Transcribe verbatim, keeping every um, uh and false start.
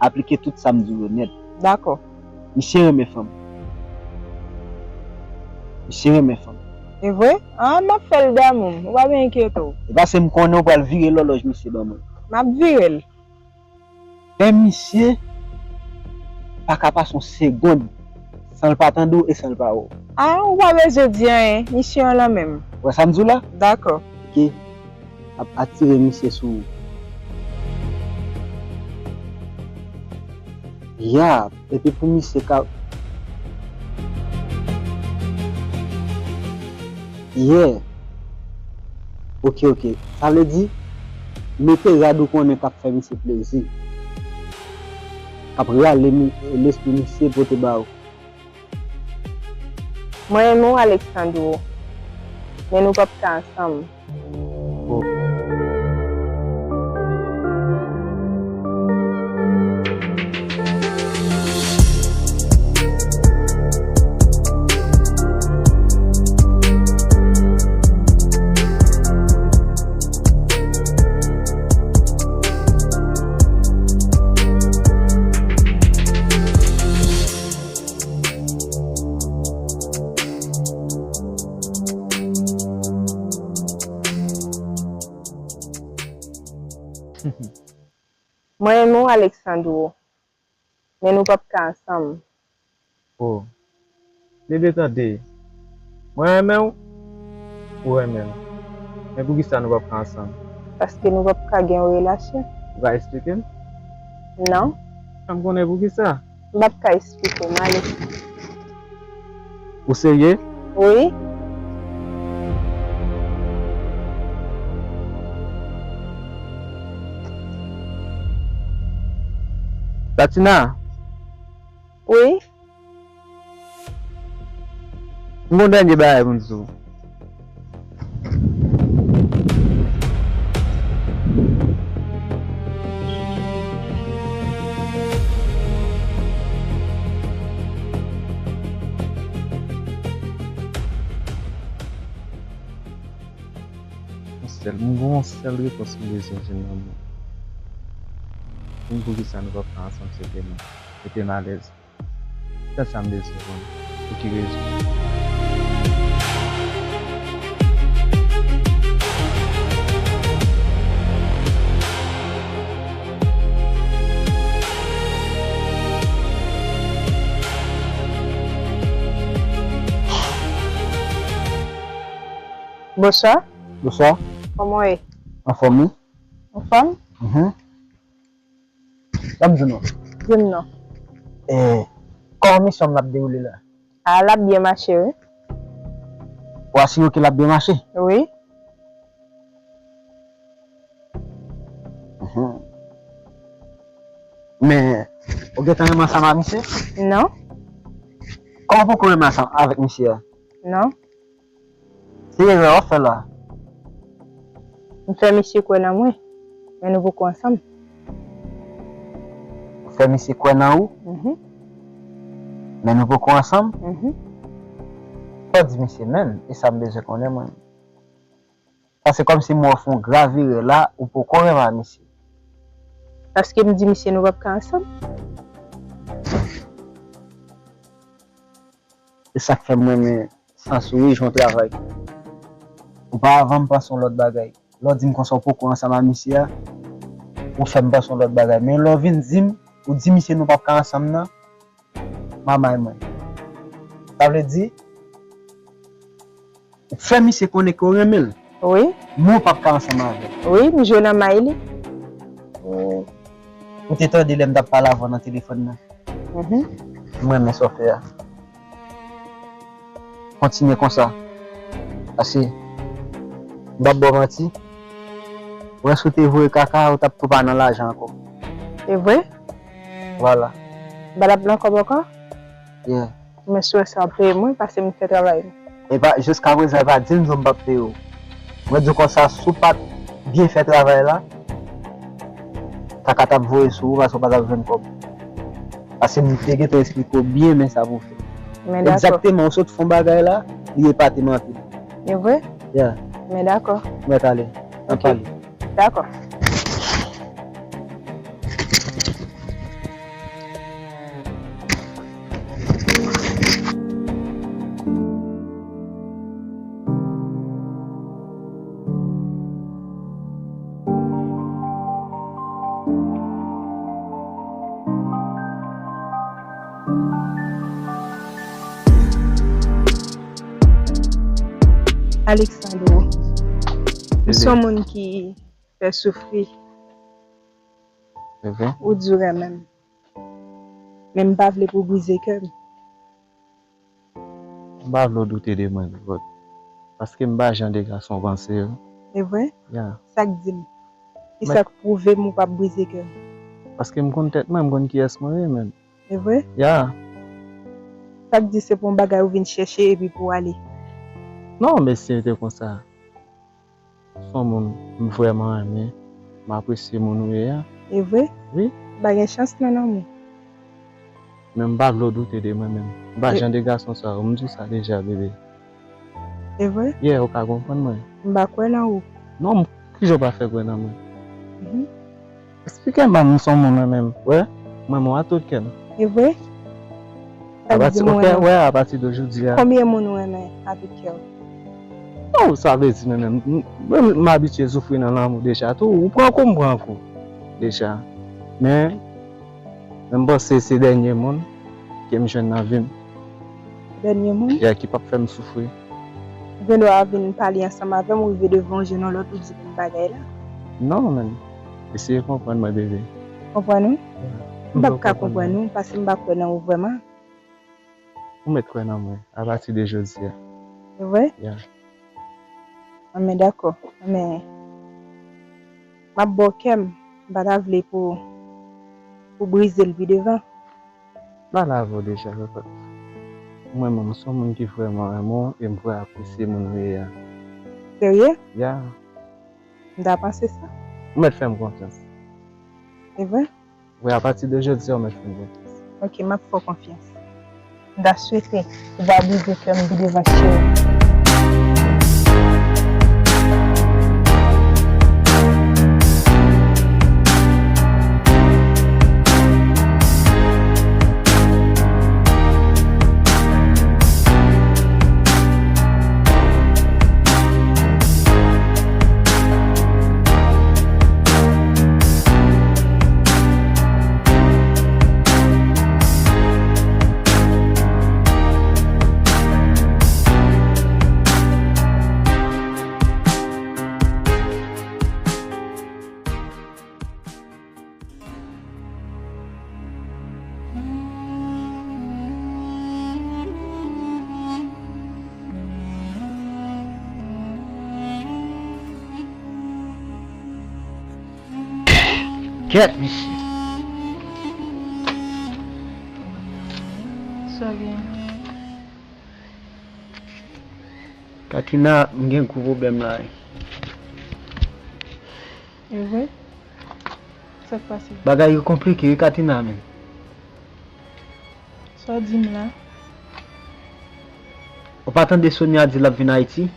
aplike tout sa m di w yo nèt. Dakò. Misye renmen fanm. Misye renmen fanm. E vre? Ah, m ap fè l damou m. Ou pa bezwen enkyete w. E paske m konnen w pral vire lòlòj misye ban mwen. M ap vire l. Fè misye pa ka pase yon segonn san l pa tande w e san l pa wè w. Ah, ou pa bezwen di anyen. Misye an lan men m. Ou wè sa m di w la? Dakò. Ok. Ap atire misye sou ou. Ya, epi pou misye ka. Yeah. Ok, ok. Sa vle di, mete rad ou konnen k ap fè misye plezi. K ap rale mi-, lespri misye pote ba ou. Mwen renmen w, Alexandro, men nou p ap ka ansanm. Oh. Mwen renmen w, Alexandro, men nou p ap ka ansanm. Oh, bebe, tande. Mwen renmen w, ou renmen m. Men poukisa nou p ap ka ansanm? Paske nou p ap ka gen yon relasyon. Ou ka eksplike m? Non. Fè m konnen poukisa. M p ap ka eksplike w, m ale. Ou serye? Wi. Tatina? Wi. M gon dènye bagay pou m di w. Yon sèl, m gon yon sèl repons m bezwen jwenn nan men w. Pou m, poukisa nou p ap ka ansanm, se tèlman, se tèlman alèz. Sèl sa m bezwen konn. Pou ki rezon? Bonswa. Bonswa. Kòman w ye? Anfòm, wi. Anfòm? Mhm. Sa m di w non. Di m non. Eh, kòman misyon m ap dewoule la? A, l ap byen mache, wi. Ou asire w ke l ap byen mache? Wi. Mhm. Men, ou gentan renmen ansanm ak misye? Non. Kòman w poko renmen ansanm avèk misye a? Non. Se erè w ap fè la. M fè misye kwè nan mwen, men nou poko ansanm. Ou fè misye kwè nan ou, mhm, men nou poko ansanm? Mhm. Sa w di misye menm, e sa m bezwen konnen mwen. Paske kòmsi m wè w fè yon grav erè la, ou poko renmen misye. Paske m di misye nou p ap ka ansanm. E sa k fè m renmen sans ou wi, jan w travay. Oparavan m panse yon lòt bagay. Lè w di m konsa w poko ansanm a misye a, ou fè m panse yon lòt bagay. Men lè w vin di m, ou di misye nou p ap ka ansanm nan, m a may mwen. Sa vle di, ou fè misye konnen ke w renmen l. Wi. Men w p ap ka ansanm avè l. Wi, m jwe nan may li. Ou, ou te tande lè m t ap pale avè w nan telefòn nan. Mhm. M renmen sa w fè a. Kontinye konsa. Paske, m p ap ba w manti, ou wè si w te voye kaka, ou t ap tou pa nan lajan ankò. E vre? Vwala. M pa t ap nan kòb ankò? Yeah. Men si w wè sa w ap peye mwen, paske m fè travay mwen. E pa, jiskaprezan, e pa di m di w m p ap peye w. Mwen di w konsa, si w pa t byen fè travay la, kaka t ap voye sou ou, paske w pa t ap jwenn kòb. Paske m te gentan esplike w byen men sa pou w fè. Men dakò. Egzakteman, ou sot fè yon bagay la, li epate m anpil. E vre? Yeah. Men dakò. Mèt ale. N ap pale. Dakò. Alexandro, m se yon moun ki fè soufri. Ou di w renmen m. Men m pa vle pou w brize kè m. M pa vle w doute de mwen, Vivot. Paske m pa jan de gason w panse yo. E vre? Ya. Sa k di m? Kisa k pwouve m ou p ap brize kè m? Paske m konn tèt mwen, m konn kiyès mwen ye, menm. E vre? Ya. Sa k di se pou yon bagay ou vin chèche epi pou w ale? Non, mesye, te konsa. Se yon moun m vrèman renmen, m apresye moun ou ye a. E vre? Wi. M pa gen chans nan lanmou. Men m pa vle w doute de mwen menm. M pa jan de gason sa yo, m di w sa deja, bebe. E vre? Yeah, ou ka konprann mwen. M pa kwè nan ou. Non, m, kijan w pa fè kwè nan mwen? Mhm. Eksplike m, ban m, m se yon moun mwen menm. Wè, mwen, mwen a tout kè m. E vre? Sa k di m ou renmen? Wè, apati de jodi a. Konbyen moun ou renmen a tout kè w? Oh, sa vle di, mwen menm, m, mwen, m abitye soufri nan lanmou deja tou. Ou pran kou, m pran kou deja. Men, men m panse se dènye moun ke m jwenn nan vi m. Dènye moun? Yeah, ki p ap fè m soufri. Ou gen dwa vin pale ansanm avè m, ou rive devan yon jenòm lòt, ou di menm bagay la. Non, menm. Eseye konprann mwen, bebe. Konprann ou? Yeah. M p ap ka konprann ou, paske m pa kwè nan ou vrèman. Ou mèt kwè nan mwen, apati de jodi a. Se vre? Yeah. Anben, dakò. Men, m ap ba w kè m, m pa ta vle pou, pou brize l pi devan. M pale avè w deja, Vivot. Mwen menm, m se yon moun ki vrèman renmen w e m vrè apresye moun ou ye a. Serye? Ya. M ta panse sa. Ou mèt fè m konfyans. Se vre? Wi, apati de jodi a, ou mèt fè m konfyans. Ok, m ap fè w konfyans. M ta swete ou pa brize kè m pi devan, cheri. Kèt, mesye. Sa gen? Katina, m gen gwo pwoblèm la wi. E vre? Sa k pase? Bagay yo konplike wi, Katina, men. Sa w di m la? Ou pa tande Sonia di l ap vin Ayiti?